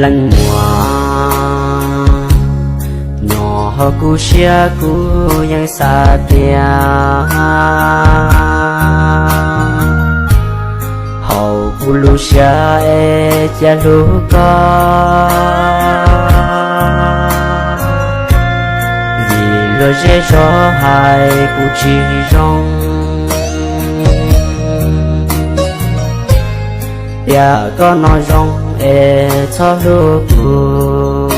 Leej muam, nyob hauv kuv siab kuv yeej xav tias hauv kuv lub siab es cia hlub koj, vim luag zej zog hais kuv tsis zoo. Tiam koj no zoo es txhob hlub kuv.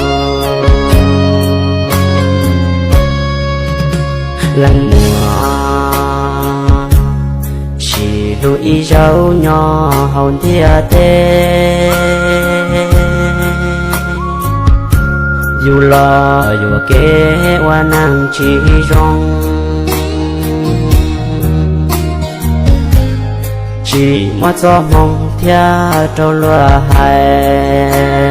Leej muam, sib hlub ib zaug nyob hauv ntiaj teb, yus los yuam kev ua neeg tsis zoo. Tsis muaj txoj hmoo thiab rau luag hais,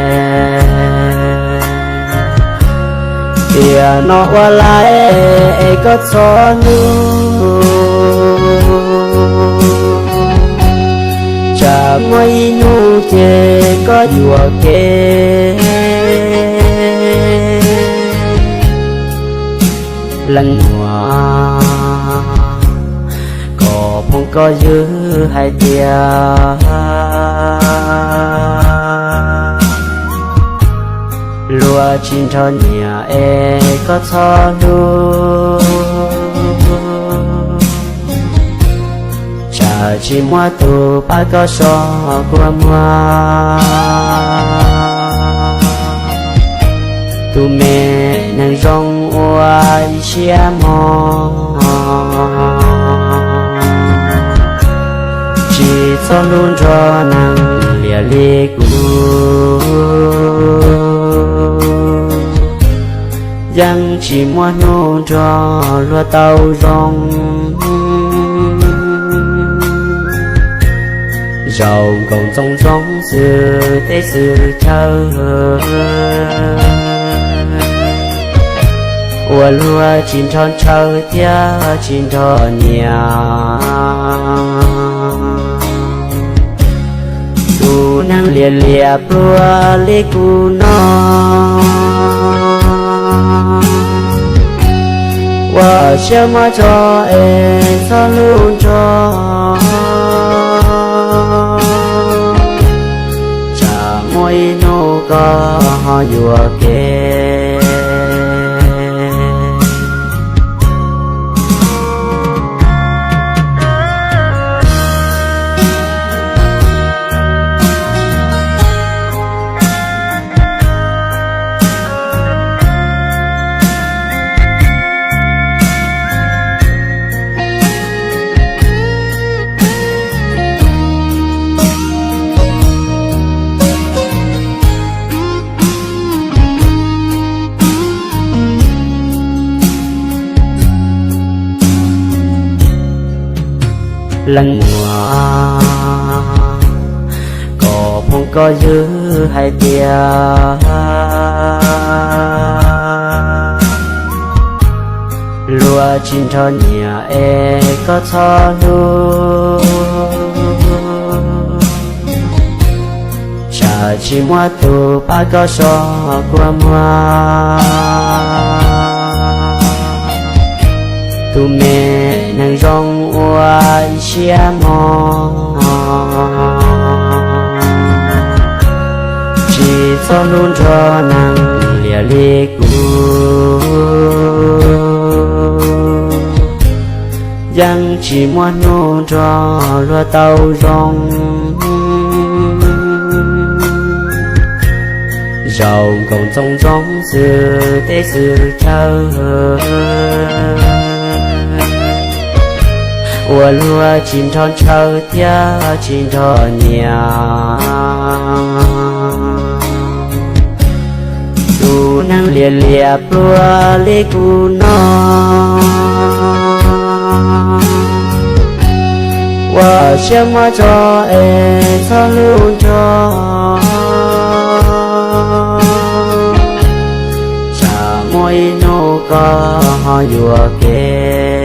tiam no ua lais es koj txhob hlub. Tsam muaj ib hnub ces koj yuam kev. Leej muam, kom phooj koj ywg hais tias luag tsis nrog nyiam es koj txhob hlub. Tsam tsis muaj tus pab koj so kua muag. Tus me neeg zoo ua ib siab mog, tsis txhob hlub nrog neeg liam li kuv. Yeej tsis muaj hnub nrog luag tau zoo. Zaum nkaus ntxoov ntxoo xwm teb xwm chaw, ua luag tsis nrog ntshaw thiab tsis nrog nyiam. Tus neeg liam liam pluag li kuv no, ua siab muab tso es txhob hlub nrog. Tsam muaj ib hnub koj ho yuam kev. Leej muam, kom phooj koj ywg hais tias luag tsis nrog nyiam es koj txhob hlub. Tsam tsis muaj tus pab koj so kua muag. Tus me neeg zoo ua ib siab mog, tsis txhob hlub nrog neeg liam li kuv. Yeej tsis muaj hnub nrog luag tau zoo. Zaum nkaus ntxoov ntxoo xwm teb xwm chaw, Ua luag tsis nrho ntshaw thiab tsis nrho nyiam, tus neeg liam liam pluag li kuv no. Ua siab muab tso es txhob hlub nrog, tsam muaj ib hnub koj ho yuam kev.